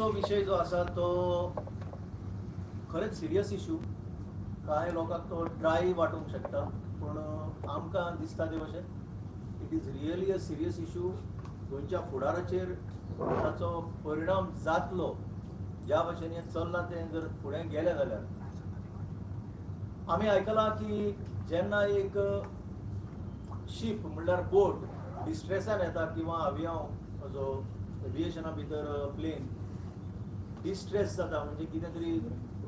आयचो विशय जो आसा तो खरेंच सिरियस इशू. कांय लोकांक तो ड्राय वाटूंक शकता, पूण आमकां दिसता ते भशेन it is really a serious issue. गोंयच्या फुडाराचेर ताचो परिणाम जातलो. ज्या भशेन हें चल्लां तें जर फुडें गेलें जाल्यार. आमी आयकलां की जेन्ना एक शीप म्हणल्यार बोट डिस्ट्रेसान येता किंवा अवियांव जो एविएशना भितर प्लेन डिस्ट्रेस जाता, म्हणजे कितें तरी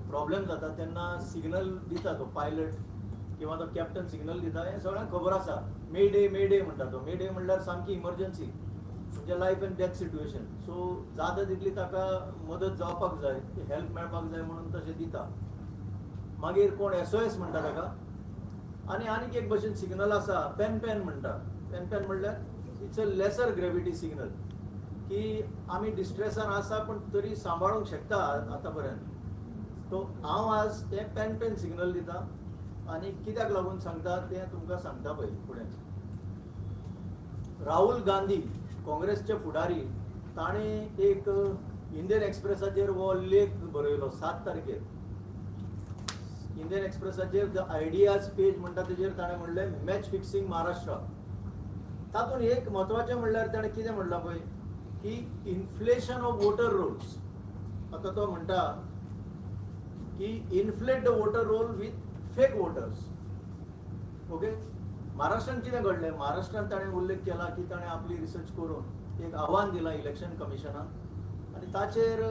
प्रॉब्लेम जाता, तेन्ना सिग्नल दिता तो पायलट किंवा तो कॅप्टन सिग्नल दिता. हें सगळ्यांक खबर आसा. मेडे मेडे म्हणटा तो. मेडे म्हणल्यार सामकी इमर्जन्सी, म्हणजे life and death situation. So जाता तितली ताका मदत जावपाक जाय, हेल्प मेळपाक जाय म्हणून तशें दिता. मागीर कोण एसओएस म्हणटा ताका. आनी आनीक एक भशेन सिग्नल आसा, पेन पेन म्हणटा. पेन पेन म्हणल्यार it's a lesser gravity signal की आमी डिस्ट्रेसान आसा, पूण तरी सांबाळूंक शकता आतां पर्यंत. तो हांव आज तें पेन पेन सिग्नल दिता आनी कित्याक लागून सांगता तें तुमकां सांगता पळय फुडें. राहुल गांधी, काँग्रेसचे फुडारी, ताणें एक इंडियन एक्सप्रेसाचेर हो लेख बरयलो 7 तारखेर. इंडियन एक्सप्रेसाचेर the ideas page म्हणटा तेजेर ताणें म्हणलें, "मॅच फिक्सिंग महाराष्ट्र". तातूंत एक म्हत्वाचें म्हणल्यार ताणें कितें म्हणलां पळय की इन्फ्लेशन ऑफ वोटर रोल्स. आतां तो म्हणटा की inflate the voter roll with fake voters, okay? महाराष्ट्रान कितें घडलें? महाराष्ट्रान ताणें उल्लेख केला की ताणें आपली रिसर्च करून एक आव्हान दिलां इलेक्शन कमिशनाक. आनी ताचेर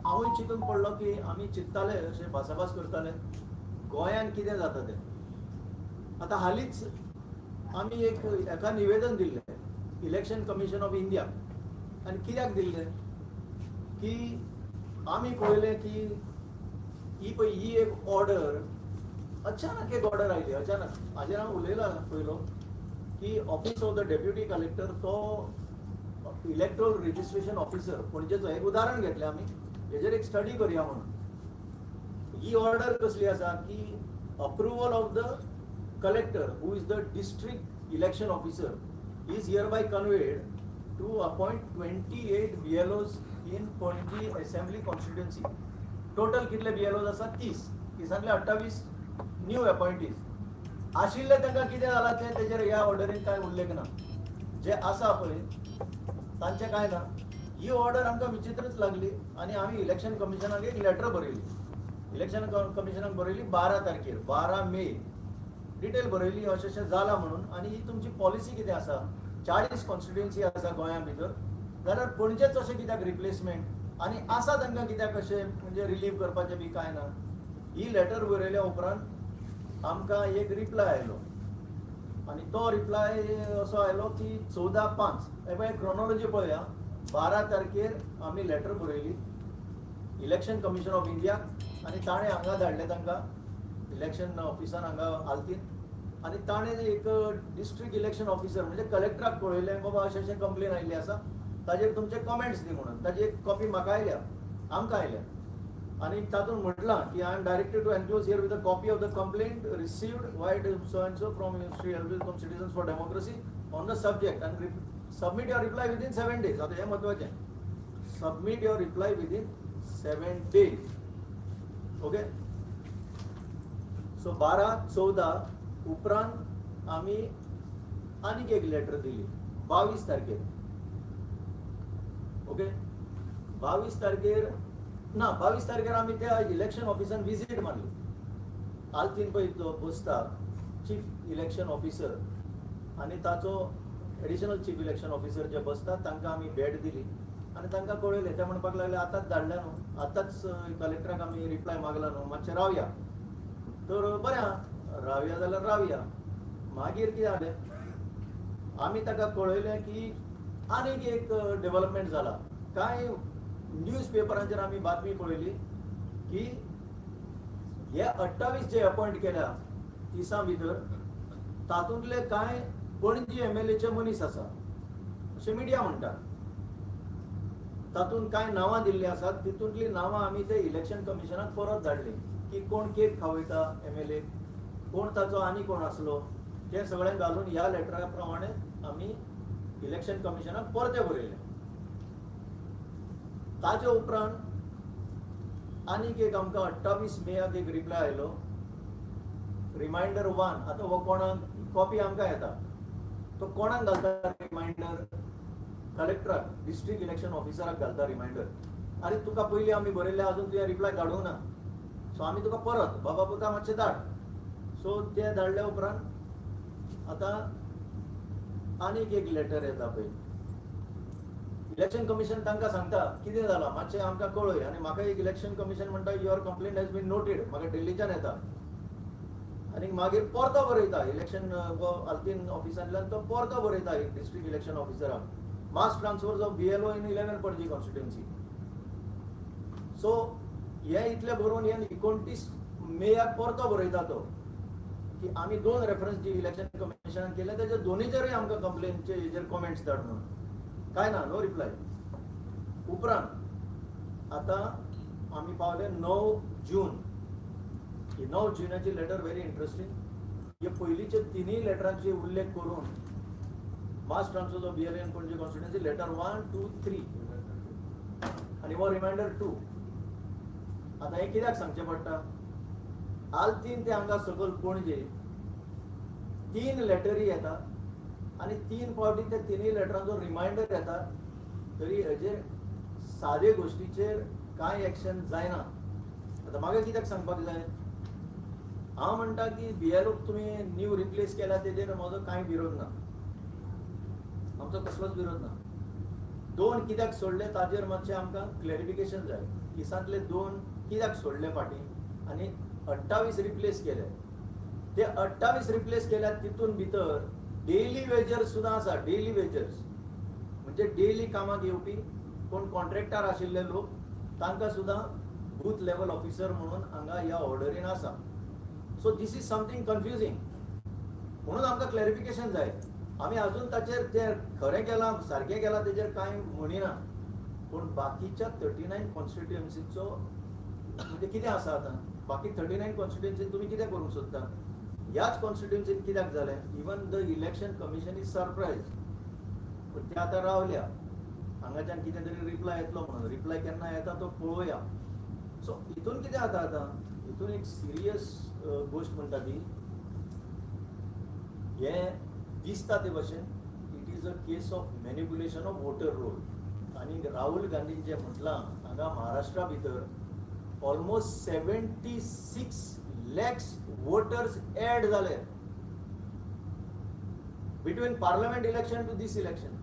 हांवूय चिंतून पडलो की आमी चिंत्ताले, अशें भासाभास करताले, गोंयान कितें जाता तें. आतां हालींच आमी एक एका निवेदन दिल्लें इलेक्शन कमिशन ऑफ इंडिया. आनी कित्याक दिल्लें की आमी पळयलें की ही पळय ही एक ऑर्डर, अचानक एक ऑर्डर आयली अचानक. हाजेर हांव उलयलां पयलो की office of the deputy collector, तो इलेक्ट्रोल रजिस्ट्रेशन ऑफिसर पणजेचो एक उदाहरण घेतलें आमी, हेजेर एक स्टडी करुया म्हणून. ही ऑर्डर कसली आसा की approval of the collector, who is the district election officer, is hereby conveyed to appoint 28 BLOs in Panaji Assembly constituency. Total कितले बीएलओज आसा? 30. 30ांतले 28 न्यू अपॉयंटीज. आशिल्ले तांकां कितें जालां तें तेजेर ह्या ऑर्डरीन कांय उल्लेख ना. जे आसा पळय तांचें कांय ना. ही ऑर्डर आमकां विचित्रच लागली आनी आमी इलेक्शन कमिशनाक एक लेटर बरयली. इलेक्शन कमिशनाक बरयली 12 तारखेर, 12 मे. डिटेल बरयली, अशें अशें जालां म्हणून आनी ही तुमची पॉलिसी कितें आसा. 40 कॉन्स्टिट्युएन्सी आसा गोंया भितर जाल्यार पणजेच अशें कित्याक रिप्लेसमेंट आनी आसा तांकां कित्याक अशें म्हणजे रिलीव करपाचें बी कांय ना. ही लेटर बरयल्या उपरांत आमकां एक रिप्लाय आयलो आनी तो रिप्लाय असो आयलो की 14/5. हे पळय, क्रोनॉलॉजी पळया. 12 तारखेर आमी लेटर बरयली इलेक्शन कमिशन ऑफ इंडिया आनी ताणें हांगा धाडलें तांकां इलेक्शन ऑफिसान हांगा आलतीन. आनी ताणें एक डिस्ट्रिक्ट इलेक्शन ऑफिसर म्हणजे कलेक्टराक कळयलें, बाबा अशें अशें कंप्लेन आयिल्ली आसा, ताजेर तुमचे कमेंट्स दी म्हणून. ताजी एक कॉपी म्हाका आयल्या, आमकां आयल्या. आनी तातूंत म्हटलां की I am directed to enclose herewith a copy of the complaint received vide so and so from Shri Elvis from Citizens for Democracy on the subject and submit your reply within 7 days. आतां हें म्हत्वाचें, submit your reply within 7 days, okay? So 12/14 उपरांत आमी आनीक एक letter दिली 22 तारखेर, okay? 22 तारखेर ना, 22 तारखेर आमी त्या इलेक्शन ऑफिसान विजीट मारली. आलतीन पळय जो बसता चीफ इलेक्शन ऑफिसर आनी ताचो एडिशनल चीफ इलेक्शन ऑफिसर जे बसतात, तांकां आमी भेट दिली आनी तांकां कळयलें. ते म्हणपाक लागले, आतांच धाडल्या न्हू, आतांच कलेक्टराक आमी रिप्लाय मागला न्हू, मातशें रावया. तर बरें आहा, रावया जाल्यार रावया. मागीर कितें जालें, आमी ताका कळयलें की आनीक एक डेव्हलपमेंट जाला. कांय न्यूज पेपरांचेर आमी बातमी पळयली की हे 28 जे अपॉयंट केल्या 30 भितर, तातूंतले कांय पणजी एमएलएचे मनीस आसा अशें मिडिया म्हणटा. तातूंत कांय नांवां दिल्लीं आसात. तितूंतलीं नांवां आमी ते इलेक्शन कमिशनाक परत धाडली की कोण केक खावयता एमएलए, कोण ताचो आनी कोण आसलो, तें सगळें घालून ह्या लेटरा प्रमाणे आमी इलेक्शन कमिशनाक परतें बरयलें. ताजे उपरांत आनीक एक आमकां 28 मेयाक एक रिप्लाय आयलो, रिमायंडर वन. आतां हो कोणाक कॉपी आमकां येता, तो कोणाक घालता रिमायंडर? कलेक्टराक, डिस्ट्रिक्ट इलेक्शन ऑफिसराक घालता रिमायंडर. आरे, तुका पयलीं आमी बरयल्लें, अजून तुवें रिप्लाय धाडूंक ना, सो आमी तुका परत बाबा पुता मातशें धाड. सो ते धाडल्या उपरांत आतां आनीक एक लेटर येता पळय. इलेक्शन कमिशन तांकां सांगता कितें जालां, मातशें आमकां कळय. आनी म्हाका एक इलेक्शन कमिशन म्हणटा, "Your complaint has been noted." म्हाका दिल्लीच्यान येता आनी मागीर परतो बरयता. इलेक्शन आल्तीन ऑफिसांतल्यान तो परतो बरयता एक डिस्ट्रिक्ट इलेक्शन ऑफिसराक, mass transfers of BLO in 11 Panaji constituency. So हे इतलें बरोवन हे 29 मेयाक परतो बरयता तो की आमी दोन रेफरन्स जी इलेक्शन कमिशनान केले, तेजे दोनीचेरूय आमकां कंप्लेनचे हेजेर कॉमेंट्स धाड म्हणून. काय ना, नो रिप्लाय. उपरांत आतां आमी पावले 9 जून. ही 9 जुनाची लेटर व्हेरी इंटरेस्टींग. हे पयलींचे तिनूय लेटरांचे उल्लेख करून, mass transfer of BLO in Panaji constituency, letter one, two, three आनी हो रिमायंडर टू. आतां हें कित्याक सांगचें पडटा? आल्तीन ते हांगा सकयल पणजे तीन लेटरी येता आनी तीन फावटी त्या तिनूय लेटरांचो रिमायंडर येता, तरी हेजेर सादे गोश्टीचेर कांय एक्शन जायना. आतां म्हाका कित्याक सांगपाक जाय? हांव म्हणटा की बीएलओक तुमी न्यू रिप्लेस केला, तेजेर म्हजो कांय विरोध ना, आमचो कसलोच विरोध ना. दोन कित्याक सोडले, ताजेर मातशें आमकां क्लॅरिफिकेशन जाय. 30तांतले दोन कित्याक सोडले फाटीं आनी 28 रिप्लेस केले? ते 28 रिप्लेस केल्यात, तितून भितर डेली वेजर्स सुद्दां आसा. डेली वेजर्स म्हणजे डेली कामाक येवपी कोण कॉन्ट्रॅक्टर आशिल्ले लोक, तांकां सुद्दां बूथ लेवल ऑफिसर म्हणून हांगा ह्या ऑर्डरीन आसा. So this is something confusing, म्हणून आमकां क्लॅरिफिकेशन जाय. आमी अजून ताचेर ते खरें केलां, सारकें केलां, तेजेर कांय म्हणिना. पूण बाकीच्या 39 कॉन्स्टिट्युएन्सीचो म्हणजे कितें आसा? आतां बाकी 39 कॉन्स्टिट्युएन्सीन तुमी कितें करूंक सोदता? ह्याच कॉन्स्टिट्युएन्सीन कित्याक जालें? Even the Election Commission is surprise. पूण ते आतां रावल्या, हांगाच्यान कितें तरी रिप्लाय येतलो म्हणून. रिप्लाय केन्ना येता तो पळोवया. सो हितून कितें जाता आतां, हितून एक सिरियस गोश्ट म्हणटा ती हें दिसता ते भशेन, it is a case of manipulation of voter roll. आनी राहुल गांधीन जें म्हटलां, हांगा महाराष्ट्रा भितर almost 76 lakhs voters add जाले between parliament election to this election.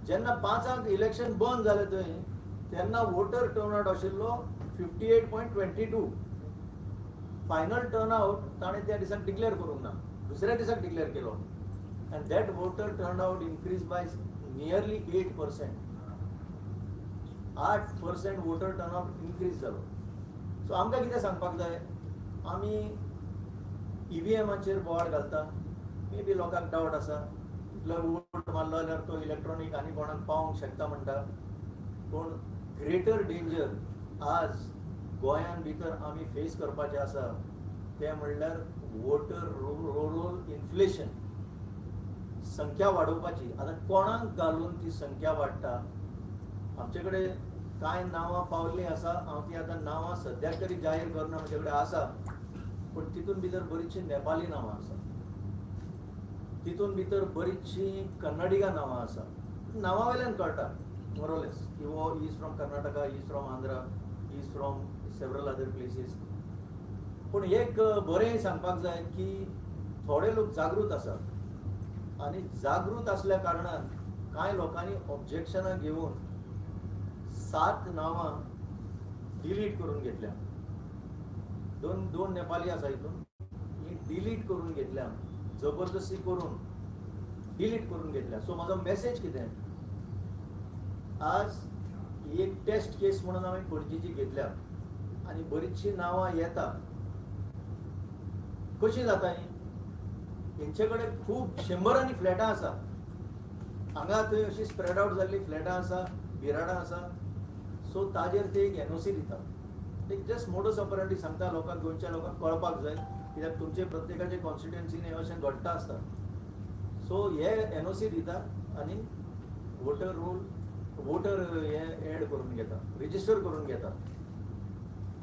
जेन्ना 5 इलेक्शन बंद जालें थंय, तेन्ना वोटर टर्नआउट आशिल्लो 58.22. Final turnout ताणें त्या दिसाक डिक्लेअर करूंक ना, दुसऱ्या दिसाक डिक्लेअर केलो, and that voter turnout increase by nearly 8%. 8% voter turnout increase जालो. सो आमकां कितें सांगपाक जाय? आमी ईव्हीएमाचेर बोवाळ घालता. मे बी लोकांक डावट आसा, इतलो वोट मारलो जाल्यार तो इलेक्ट्रॉनीक आनी कोणाक पावोंक शकता म्हणटा. पूण ग्रेटर डेंजर आज गोंयान भितर आमी फेस करपाचें आसा, तें म्हणल्यार वोटर रोल इन्फ्लेशन, संख्या वाडोवपाची. आतां कोणाक घालून ती संख्या वाडटा? आमचे कडेन कांय नांवां पावल्लीं आसा. हांव ती आतां नांवां सद्याक तरी जाहीर करना. म्हजे कडेन आसा, पूण तितून भितर बरीचशीं नेपाली नांवां आसा, तितून भितर बरीचशीं कन्नडिगा नांवां आसा. नांवां वयल्यान कळटा मोरलेस की हो is from Karnataka, is from Andhra, is from several other places. पूण एक बरें सांगपाक जाय की थोडे लोक जागृत आसात आनी जागृत आसल्या कारणान कांय लोकांनी ऑब्जेक्शनां घेवन सात नांवां डिलीट करून घेतल्या. दोन दोन नेपाली आसा हितून, ही डिलीट करून घेतल्या, जबरदस्ती करून डिलीट करून घेतल्या. सो म्हाजो मेसेज कितें? आज ही एक टेस्ट केस म्हणून आमी पणजीची घेतल्या आनी बरीचशीं नांवां येता. कशीं जाता ही? हेंचे कडेन खूब शंबरांनी फ्लॅटां आसा. हांगा थंय अशी स्प्रेड आवट जाल्ली फ्लॅटां आसा, बिराडां आसा. सो ताजेर ते एक एनओसी दिता. एक जस्ट मोडस ऑपरेंडी सांगता लोकांक, गोंयच्या लोकांक कळपाक जाय, कित्याक तुमचे प्रत्येकाचे कॉन्स्टिट्युएन्सीन अशें घडटा आसता. सो हे एनओसी दिता आनी वोटर रोल वोटर हे एड करून घेता, रजिस्टर करून घेता.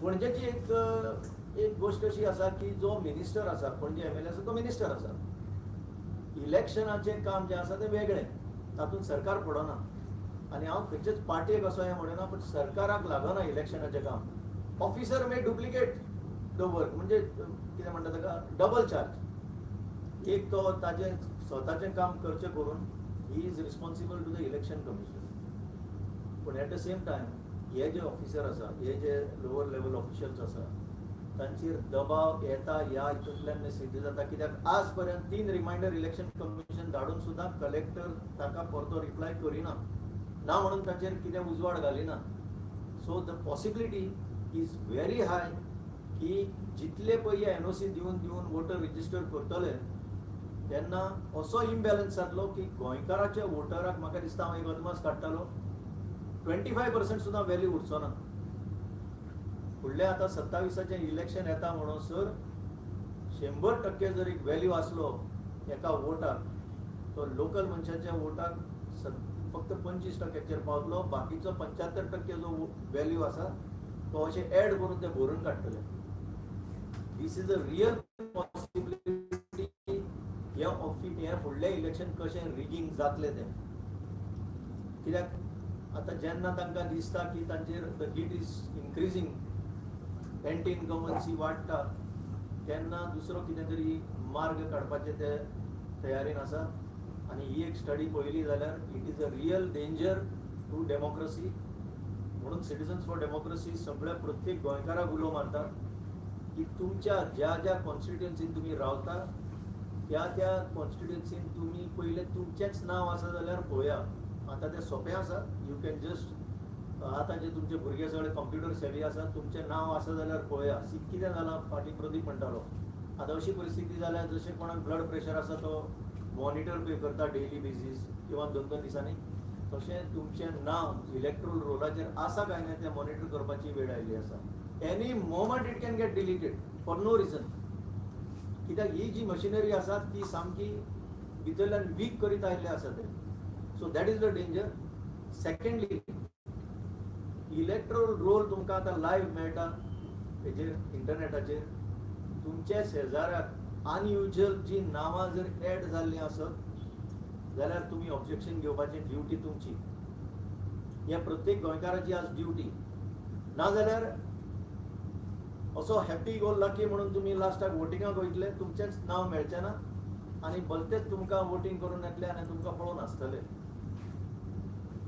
पणजेची एक एक गोश्ट अशी आसा की जो मिनिस्टर आसा, पणजे एमएलए आसा, तो मिनिस्टर आसा. इलेक्शनाचें काम जें आसा तें वेगळें, तातूंत सरकार पडना. आनी हांव खंयचेच पार्टयेक असो हें म्हणना, पण सरकाराक लागना इलेक्शनाचें काम. Officer may duplicate the work, म्हणजे कितें म्हणटा ताका, डबल चार्ज. एक तो ताजें स्वताचें काम करचें करून he is responsible to the Election Commission. पूण एट the same time हे जे ऑफिसर आसा, हे जे लोअर लेवल ऑफिशियल्स आसा, तांचेर दबाव येता. ह्या हितूंतल्यान सिद्ध जाता, कित्याक आज पर्यंत तीन रिमायंडर इलेक्शन कमिशन धाडून सुद्दां कलेक्टर ताका परतो रिप्लाय करिना ना म्हणून ताचेर कितें उजवाड घालिना. So the possibility is very high की जितले पळय एनओसी दिवन दिवन वोटर रजिस्टर करतले, तेन्ना असो इम्बॅलन्स जातलो की गोंयकाराच्या वोटराक, म्हाका दिसता, हांव एक अदमास काडटालो, 25% सुद्दां व्हॅल्यू उरचो ना. फुडले आतां 27आचें इलेक्शन येता म्हणसर 100% जर एक व्हॅल्यू आसलो एका वोटाक, तो लोकल मनशाच्या वोटाक फक्त 25 टक्क्याचेर पावतलो. बाकीचो 75% जो व्हॅल्यू आसा तो अशें एड करून ते भरून काडटले. This is a real possibility. हे ऑफि हे फुडलें इलेक्शन कशें रिगींग जातलें तें, कित्याक आतां जेन्ना तांकां दिसता की तांचेर the heat is increasing, anti incumbency वाडटा, तेन्ना दुसरो कितें तरी मार्ग काडपाचे ते तयारेन आसा. आनी ही एक स्टडी पळयली जाल्यार it is a real danger to democracy. म्हणून सिटीजन्स फॉर डेमोक्रेसी सगळ्या प्रत्येक गोंयकाराक उलो मारता की तुमच्या ज्या ज्या कॉन्स्टिट्युएन्सीन तुमी रावता, त्या त्या कॉन्स्टिट्युएन्सीन तुमी पयलें तुमचेंच नांव आसा जाल्यार पळोवया. आतां तें सोंपें आसा. You can just, आतां जे तुमचे भुरगे सगळे कंप्युटर सेवी आसा, तुमचें नांव आसा जाल्यार पळोवया. सी, कितें जालां, फाटीं प्रदीप म्हणटालो, आतां अशी परिस्थिती जाल्या, जशें कोणाक ब्लड प्रेशर आसा तो मॉनिटर पळय करता डेली बेजीस किंवा दोन दोन दिसांनी, तशें तुमचें नांव इलेक्ट्रोल रोलाचेर आसा काय ना तें मॉनिटर करपाची वेळ आयिल्ली आसा. Any moment it can get deleted for no reason, कित्याक ही जी मशिनरी आसा ती सामकी भितरल्यान वीक करीत आयिल्ले आसा ते. So that is the danger. Secondly, electoral roll तुमकां आतां लायव्ह मेळटा हेजेर, इंटरनेटाचेर. तुमच्या शेजाऱ्याक अनयुजल जी नांवां जर एड जाल्लीं आसत जाल्यार तुमी ऑब्जेक्शन घेवपाची ड्युटी तुमची. हे प्रत्येक गोंयकाराची आज ड्युटी. नाजाल्यार असो हॅपी गो लकी म्हणून तुमी लास्टाक वोटिंगाक वयतले, तुमचेंच नांव मेळचें ना आनी भलतेच तुमकां वोटींग करून येतले आनी तुमकां पळोवन आसतले.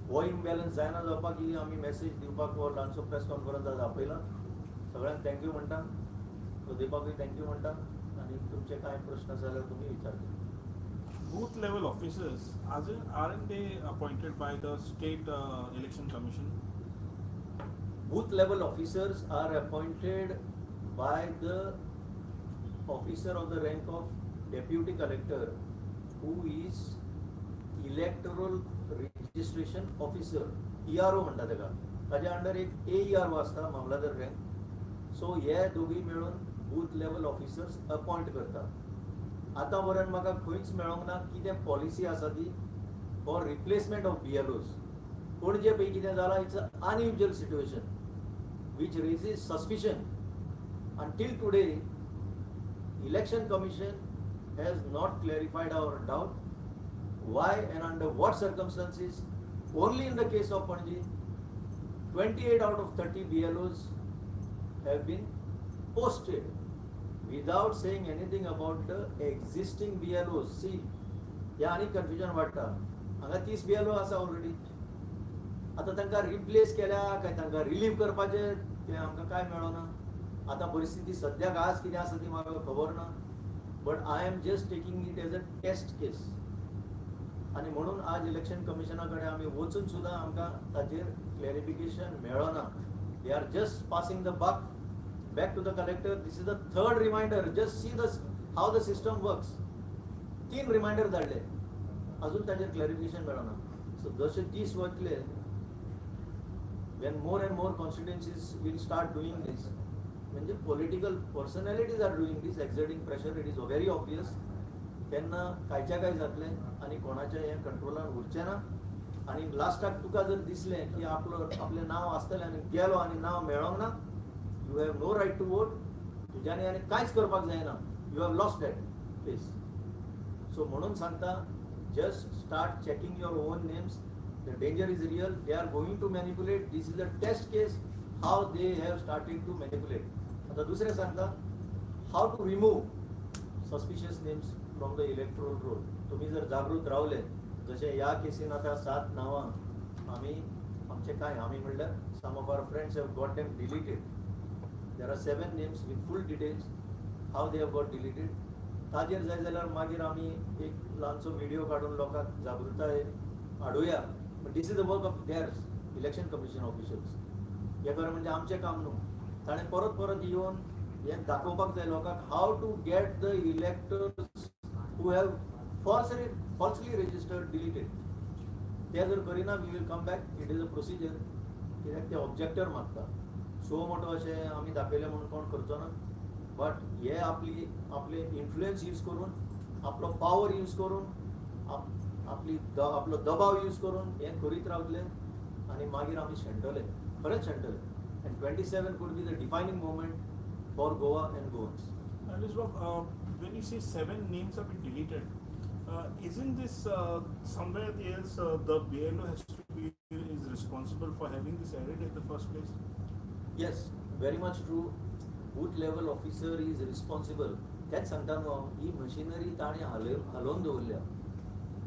हो इम्बॅलन्स जायना जावपाक ही आमी मॅसेज दिवपाक हो ल्हानसो प्रेस कॉन्फरन्स आज आपयला. सगळ्यांक thank you म्हणटा, प्रदीपाकूय thank you म्हणटा आनी तुमचे कांय प्रश्न आसा जाल्यार तुमी विचारचे. Booth level officers, aren't they appointed by the state election commission? Booth level officers are appointed by the officer of the rank of deputy collector, who is electoral registration officer, ERO म्हणटा ताका. ताच्या under एक AERO आसता, मामलादार rank. So हे दोगूय मेळून booth level officers appoint करतात. आतां पर्यंत म्हाका खंयच मेळोंक ना कितें पॉलिसी आसा ती for replacement of BLOs. Panaji पळय कितें जालां, it's a unusual situation which raises suspicion. Until today, Election Commission has not clarified our doubt why and under what circumstances only in the case of Panaji 28 out of 30 BLOs have been posted without saying anything about the existing BLOs. See, हे आनी confusion वाडटा. हांगा 30 BLO आसा already. आतां तांकां replace केल्या काय तांकां रिलीव करपाचें तें आमकां काय मेळना. आतां परिस्थिती सद्याक आज कितें आसा ती म्हाका खबर ना, but I am just taking it as a test case. आनी म्हणून आज इलेक्शन कमिशना कडेन आमी वचून सुद्दां आमकां ताचेर क्लॅरिफिकेशन मेळना. They are just passing the buck back to the collector. This is the third reminder. Just see the how the system works. तीन रिमायंडर धाडले, अजून ताचेर क्लॅरिफिकेशन मेळना. सो जशे दीस वतले, when more and more constituencies will start doing this, म्हणजे political personalities are doing this, exerting pressure, it is very obvious, तेन्ना कायच्या काय जातलें आनी कोणाच्या हें कंट्रोलान उरचें ना. आनी लास्टाक तुका जर दिसलें की आपलो आपलें नांव आसतलें आनी गेलो आनी नांव मेळोंक ना, you have no right to vote. तुज्यानी आनी कांयच करपाक जायना, you have lost that place. So म्हणून सांगता, just start checking your own names. The danger is real. They are going to manipulate. This is a test case how they have started to manipulate. आता दुसरें सांगता, how to remove suspicious names from the electoral roll. तुम्ही जर जागृत रावले, जशें ह्या casein आतां सात नांवां आमी आमचे कांय आमी म्हणल्यार some of our friends have got them deleted. There are seven names with full details how they have got deleted. ताजेर जाय जाल्यार मागीर आमी एक ल्हानसो व्हिडियो काडून लोकांक जागृताय हाडुया. But this is the work of their Election Commission officials. हें खरें म्हणजे आमचें काम न्हू. ताणें परत परत येवन हें दाखोवपाक जाय लोकांक, how to get the electors who have falsely registered deleted. ते जर करिना, we will come back. It is a procedure, कित्याक ते ऑब्जेक्टर मागता. सो मोटो अशें आमी दाखयलें म्हणून कोण करचो ना, बट हे आपली आपले इन्फ्लुयन्स यूज करून, आपलो पावर यूज करून, आपली आपलो दबाव यूज करून हें करीत रावतले आनी मागीर आमी शेणटले, खरेंच शेणटले. And 27 could be the defining moment for Goa and Goans. Alice Bob, when you say seven names have been deleted, isn't this somewhere else the BLO has to be is responsible for having this added in the first place? Yes, very much true. Booth level officer is responsible. तेच सांगता न्हू हांव, ही machinery ताणें हालोवन दवरल्या.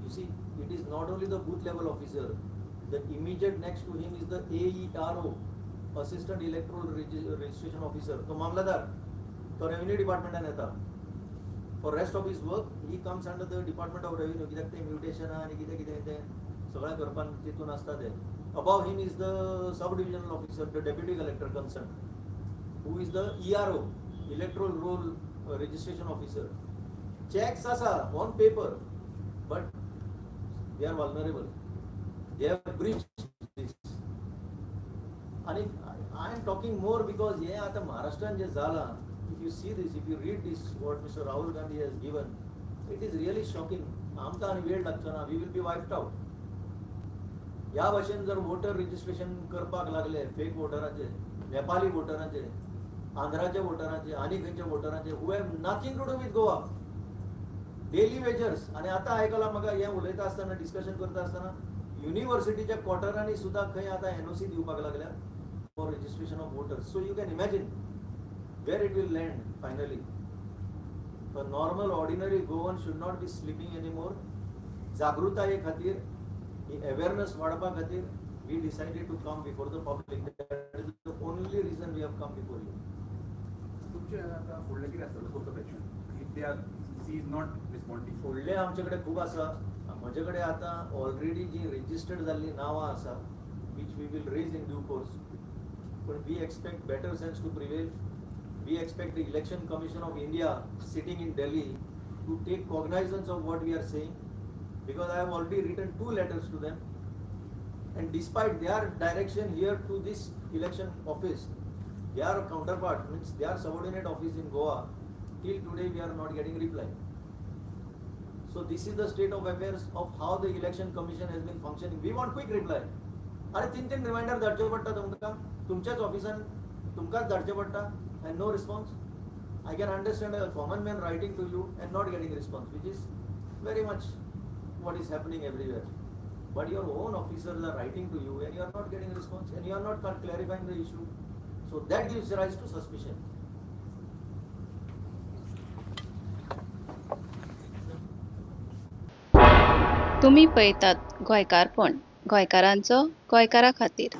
You see, it is not only the booth level officer. The immediate next to him is the AERO, Assistant Electoral Registration Officer. तो मामलादार, तो revenue डिपार्टमेंटान येता. For rest of his work he comes under the Department of Revenue, कित्याक ते म्युटेशनां आनी कितें कितें तें सगळें करपाक तितून आसता ते. Above him is the sub divisional officer, the deputy collector concern, who is the ERO, Electoral Roll Registration Officer. Checks आसा on paper, but they are vulnerable. They have breached this. आनी I am talking more because हें आतां महाराष्ट्रान जें जालां, if you see this, if you read this, what Mister Rahul Gandhi has given, it is really shocking. आमकां आनी वेळ लागचो ना, we will be wiped out. ह्या भाशेन जर वोटर रजिस्ट्रेशन करपाक लागले, फेक वोटरांचे, नेपाली वोटरांचे, आंध्राच्या वोटरांचे आनी खंयच्या वोटरांचे, who have nothing to do with Goa, daily wagers. आनी आतां आयकलां म्हाका, हें उलयता आसतना, डिस्कशन करता आसतना, युनिवर्सिटीच्या क्वॉर्टरांनी सुद्दां खंय आतां एनओसी दिवपाक लागल्या for registration of voters. So you can imagine where it will land finally. A normal ordinary Goan should not be sleeping anymore. जागृताये खातीर, ही अवेअरनेस वाडपा खातीर we decided to come before the public. That is the only reason we have come before you. तुमचे आता फुडलें कितें आसतलें course of action if they are EC is not responding? फुडलें आमचे कडेन खूब आसा. म्हजे कडेन आतां ऑलरेडी जी रजिस्टर्ड जाल्लीं नांवां आसा, which we will raise in due course. पूण we expect better sense to prevail. We expect the Election Commission of India sitting in Delhi to take cognizance of what we are saying, because I have already written two letters to them, and despite their direction here to this election office, their counterpart, means their subordinate office in Goa, till today we are not getting reply. So this is the state of affairs of how the Election Commission has been functioning. We want quick reply. अरे, तीन तीन reminder धाडचे पडटा तुमकां, तुमच्याच ऑफिसान तुमकांच धाडचे पडटा, and no response. I can understand a common man writing to you and not getting response, which is very much what is happening everywhere. But your own officers are writing to you and you are not getting response and you are not clarifying the issue. So that gives rise to suspicion. तुमी पळयतात गोंयकारपण, गोंयकारांचो गोंयकारा खातीर.